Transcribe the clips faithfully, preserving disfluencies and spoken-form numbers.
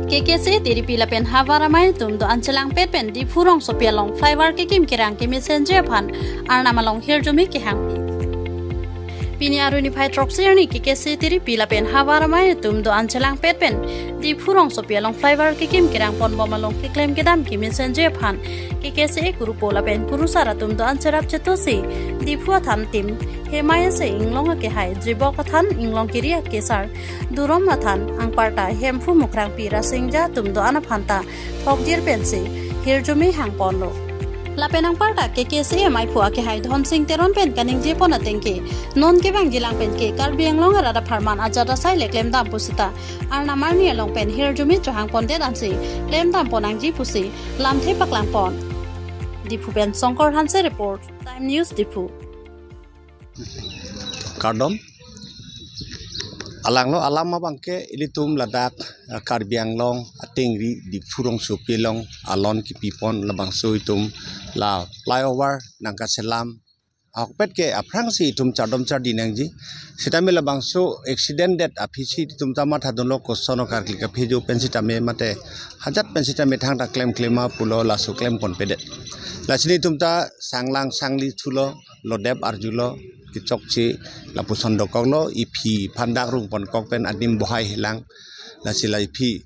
K K C A T D P lapen havar amei atum do-an chelangpet pen Diphu rongsopi along flyover kekim kerang kemesenji aphan Arnam along hirjume kehangpi. Pini arni phai throksi arni K K C A T D P lapen havar amei atum do-an chelangpet pen Diphu rongsopi along flyover kekim kerang ponbom along keklem kedam kemesenji aphan K K C A kurupo lapen kurusar atum do-an cherap chetosi Diphu athan tim Hemai Ase Inglong akehai, Jibok athan Inglong kiri akesar Durom athan anparta Hemphu Mukrangpi Rasinja atum do-an aphanta thokjir pensi hirjume hangponlo. Lapen anparta K K C A maiphu akehai Dhonsing Teron pen kaningjepon ateng ke, non kevangjilang pen ke Karbi Anglong arat apharman ajat asai le klemdam pusita Arnam arni along pen hirjume chohangpondet ansi klemdamponangji pusi lamthe paklangpon. Diphu pen Songkor Hanse report, Time News Diphu. Kardom. Alanglo alam abangke ilitum ladak, eh, Karbi Anglong atengri Diphu rongsopi along alon kipipon labangso itum la flyover nangkaselam ahokpet ke aphrangsi itum chardom chardi nangji. Sitame labangso accident det aphisi itum ta mathadunlo, koson karkli kaphejo pen sitame mate hajat pen sitame thangta klem klema pulo, laso klemponpedet. Lasi nelitum ta sanglang sangli thulo, lodep arjulo, kechokche lapuson dokoklo, iphi aphan dak rungponkok pen adim bohai helang. Lasi la iphi,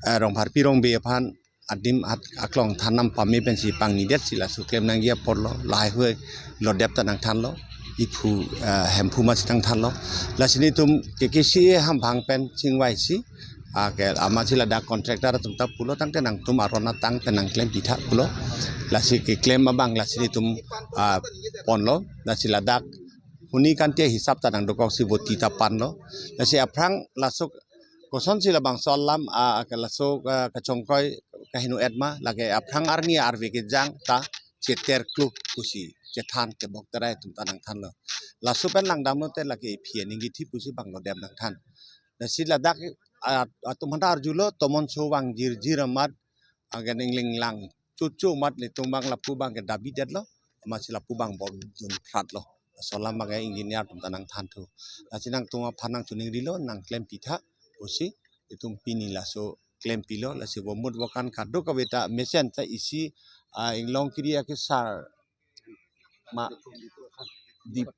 eh, Rongpharpi Rongbe aphan adim at aklong than nam pame pensi pangnidetsi laso klem nangji aporlo, lahai hui lodep ta nangthanlo, iphu, eh, Hemphu masi nangthanlo. Lasi nelitum K K C A hamphang pen chingvaisi, ah, ke amatsi ladak contractor atum ta pulo tangte nangtum aron atang pen nangklem pitha pulo. Lasi keklem abang lasi nelitum, ah, ponlo. Lasi ladak huni kanti hisap ta nangdokoksi voti ta panlo. Lasi aphrang laso kosonsi labangso alam, ah, ke laso, ah, kachongkoi kaheno etma, lake aphrang arni arve kejang ta cheter klu pusi chethan kebok terai atum ta nangthanlo. Laso pen langdamlote lake iphi aning kithi pusi bang lodep nangthan. Lasi ladak, ah, atum aphanta arjulo tomon so vangjirjir amat, agen inglinglang chuchu amat nelitum bang lapu abangke dabidetlo, amatsi lapu abang bom dunphratlo. Laso alam abangke engineer atum ta nangthanthu. Lasi nangtum aphan nangchoningrilo, nangklem pitha pusi itum pini laso klempilo. Lasi vomut vokan kadokave ta mesen ta isi, ah, Inglong kiri akesar ma Dip-,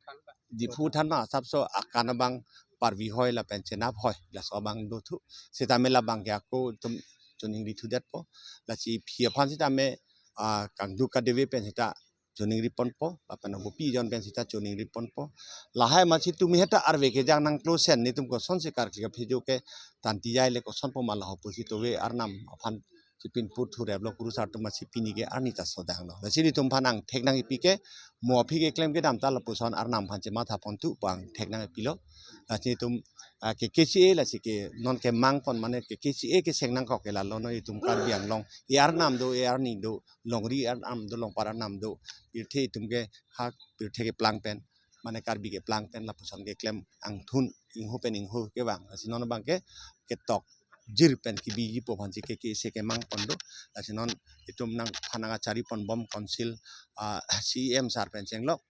Diphu than ma asapso akan abang parvi hoi lapen chenap hoi, laso abang dothu. Sitame labangke ako itum choningri thudetpo. Lasi iphi aphan sitame, ah, kangduk kadeve pen sita choningri ponpo, lapen abopi jon pen sita choningri ponpo. Lahai masi tumi heta arve kejang nangklosen nelitum kosonsi karkli kaphejo ke tantijai le kosonpo ma laho pusi tove Arnam aphan chipin put thureplo, kurusar atum masi pini ke arni ta sodanglo. Lasi nelitum aphan angthek nangkipi ke mo aphi keklem kedam ta lapuson Arnam aphan chematha ponthu pu angthek nangkipilo. Lasi nelitum, ah, K K C A lasi ke non kemangpon mane K K C A keseng nangkok ke lalo, non itum Karbi Anglong e-Arnam do, e-arni do, longri Arnam do, longpar Arnam do, pirthe itum ke ha pirthe keplang pen, mane Karbi keplang pen lapuson keklem angthun ingho pen ingho kevang. Lasi non abangke ketok jir pen kebiji po aphansi K K C A kemangpon do. Lasi non itum nangphan nangkachari ponbom council, ah, C E M sir pen chenglok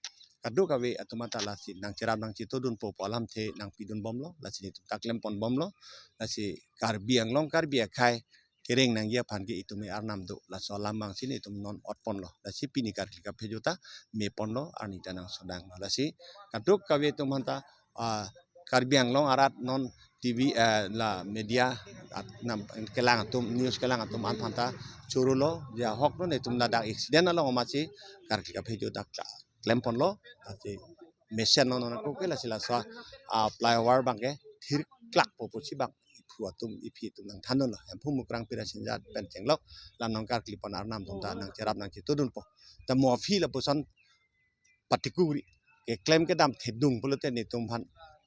kadokave atum anta lasi nangcherap nangchetodunpo pu alamthe nangpidunbomlo. Lasi nelitum ta klem ponbomlo. Lasi Karbi Anglong Karbi akhei kereng nangji aphan ke itum e-Arnam do, laso alam abangsi nelitum non otponlo. Lasi pini karkli kaphejo ta meponlo, arni ta nangsodanglo. Lasi kadokave atum aphanta, ah, Karbi Anglong arat non T V, eh, la media at-, nam kelang atum, news kelang atum aphanta chorolo, ja ahok non itum ladak accident along amatsi karkli kaphejo ta kla-, klemponlo, lasi mesen non non ako ke lasi laso, ah, flyover abangke thirklakpo pusi bang iphu atum iphi atum nangthandunlo. Hemphu Mukrangpi Rasinja pen chenglok la nangkarklipon Arnam atum ta nangcherap nangchetodunpo. Ta mo aphi lapuson patikuri keklem kedam thedung pulote nelitum aphan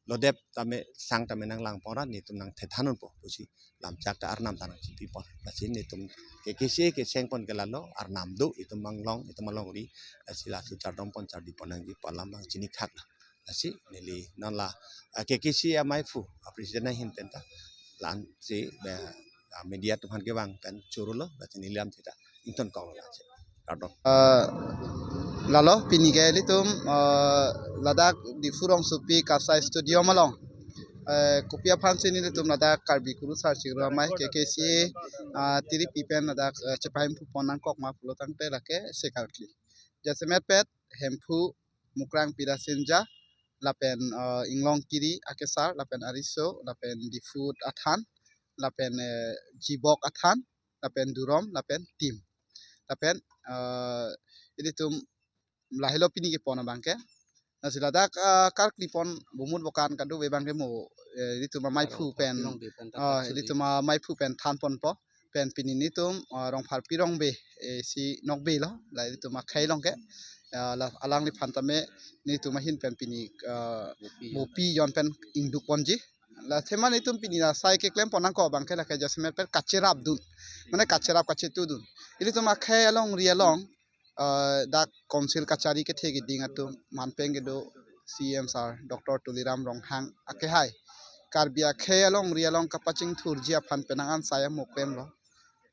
lodep tame sang tame nanglangpon ra nelitum nangthethandunpo pusi lamchak ta Arnam ta nangchipipon. Lasi nelitum K K C A kesengpon ke lalo, Arnam do, itum Anglong, itum alongri, lasi laso chardompon chardipon nangji pu alam abang chinikhaklo. Lasi neli non la, ah, K K C A maiphu, ah, president ahin pen ta, la-ansi, eh, ah, media atum aphan kevang pen chorolo, lasi neli lamthe ta ingtonkoklo lasi. Kardom. Ah, lalo pini ke ilitum, ah, ladak Diphu rongsopi Kasai Stadium along, Eh, kopi aphansi nelitum ladak Karbi Kurusar Chingrum Amei K K C A, ah, tiripi pen ladak, eh, chepahemphu pon nangkok ma pulo tangte lake sekarkli. Jasemetpet Hemphu, Mukrang Pirasinja, lapen, eh, Inglong Kiri akesar, lapen Ariso, lapen Difut athan, lapen, eh, Jibok athan, lapen Durom, lapen Tim. Lapen, eh, ilitum lahelo pini kepon abangke. Lasi ladak, eh, karkli pon bumut bokan kado-ve abangke mo, eh, ilitum amaiphu pen, ah, ilitum amaiphu pen than ponpo. Pen pini nelitum, ah, Rongpharpi Rongbe, eh, si nokbe lo, la ilitum akhei along ke. Ah, la alangliphan tame nelitum ahin pen pini, ah, mopi jon pen ingduk ponji. La thema nelitum pini la sai keklem pon nangkok abangke lake jasemetpet kacherapdun. Mane kacherap kachetudun. Ilitum akhei alongri along, ah, dak council kachari kethe keding atum manpeng kedo C M sir Doctor Tuliram Ronghang akehai Karbi akhei alongri along kapachingthurji aphan penang an sai amo klemlo.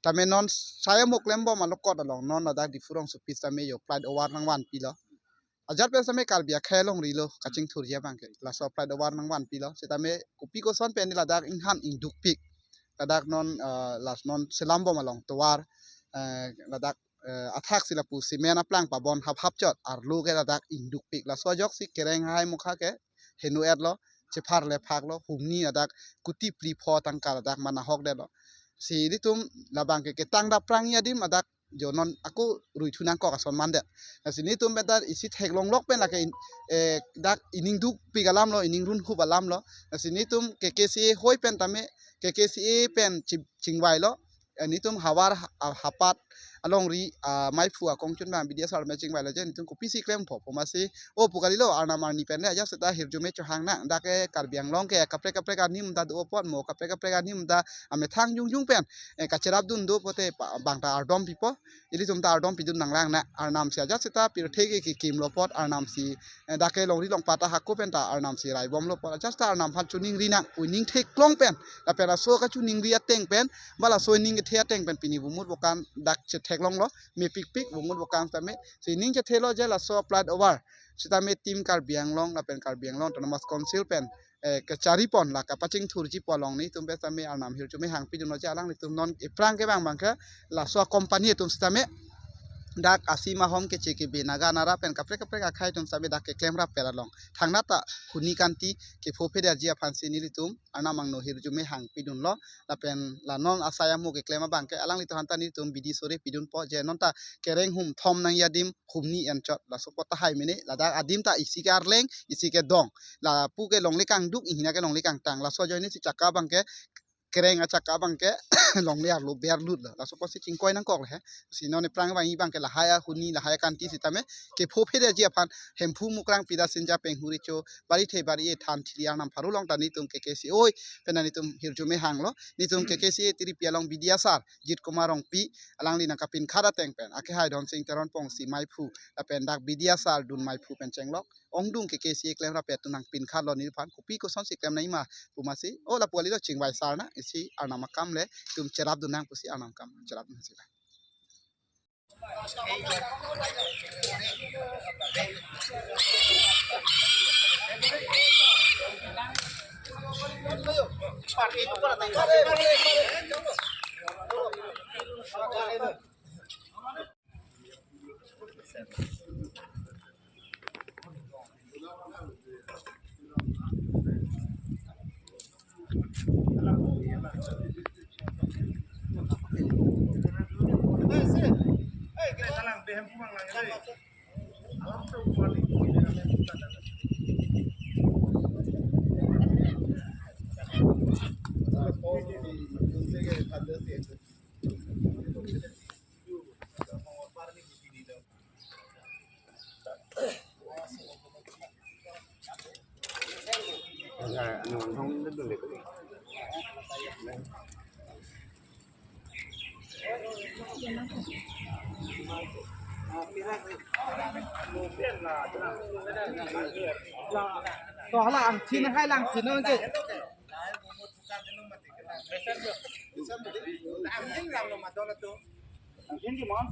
Tame non sai amo klembom alokot along non ladak Diphu rongsopi tame yo flight over nangvanpilo. Ajat pen tame Karbi akhei alongri lo kachingthurji abangke. Laso flight over nangvanpilo. Sitame kopi koson pen ladak inghan ingdukpik. Ladak non, ah, las non selambom along tovar, eh, ladak, eh, athak si lapu cement aplang pabon haphap chot arlo ke ladak ingdukpik. Laso ajoksi kereng hai mukha ke henu-etlo, chepharle phaklo, humni ladak kuti phli pho tangka ladak manahok detlo. Si ilitum labangke ketang daprang adim ladak jo non ako ruithu nangkok ason mandet. Lasi nelitum pen ta isi theklonglok pen lake in-, eh, dak ining dukpik alamlo, ining runhup alamlo. Lasi nelitum K K C A hoi pen tame, K K C A pen ching-, chingvailo. Eh, nelitum havar ha-, hapat alongri, ah, maiphu akongchun abang B D S R me chingvailo je nelitum kopisi klempo pu masi, o pu kalilo, arnam arni pen le ajat seta hirjume chohang nang, dak ke Karbi Anglong ke kaprek kaprek anim ta do apot mo, kaprek kaprek anim ta amethang jongjong pen, eh, kacherapdun do pote pa-, bang ta ardom pipo, ilitum ta ardom pidun nanglang nang, arnam si ajat seta pirthe ke kekimlo apot, arnam si, eh, dak ke longri longpat ta hako pen ta arnam si raibomlo apot, ajat seta arnam aphan choningri nang, pu ining theklong pen, lapen laso kachoningri ateng pen, ba laso ining kethe ateng pen pini bumut bokan dak chetheklonglo, mepikpik bumut bokan tame, si ining chethelo je laso flight over sitame Team Karbi Anglong lapen Karbi Anglong Autonomous Council pen, eh, kachari pon la kapachingthurji pu along nelitum pen tame arnam hirjume hangpidunlo je alanglitum non ephrang kevang abangke laso company atum sitame dak asim ahom keche kebe naga nara pen kaprek kaprek akhei atum sitame dak keklem rapper along thangnat ta huni kanti kepho phederji aphansi nelitum arnam angno hirjume hangpidunlo. Lapen la non asai amo keklem abangke alanglitum aphan ta nelitum bidi sore pidunpo je non ta kereng hum thom nangji adim humni enchot, laso apot tahai mene, ladak adim ta isi ke arleng, isi ke dong. Lapu ke longle kangduk, ihina ke longle kangtang. Laso ajoine si chakka abangke, kereng achakka abangke longle arlo berlut lo. Laso apotsi chingkoi nangkoklo he. Si non ephrang abang abangke lahai ahuni, lahai akanti sitame kepho phederji aphan Hemphu, Mukrang Pirasinja, Penghuri Cho, Barithe Bari-e, Thanthili arnam pharo along ta nelitum K K C A oi pen nelitum hirjume hanglo. Nelitum K K C A tiripi along B D S R Jit Kumar Rongpi, alangli nangkapinkhat ateng pen akehai Dhonsing Teron Pongsi maiphu lapen dak B D S R dun maiphu pen chenglok ongdung K K C A klem rapper atum nangpinkhatlo neliphan, kopi kosonsi klem nangji ma pu masi, o lapu kalilo, chingvai sar nang, isi arnam akam le itum cherapdun nang pusi arnam akam cherapdun nang si. So hala angthin hai lang thin nang je. Angthin ki mon?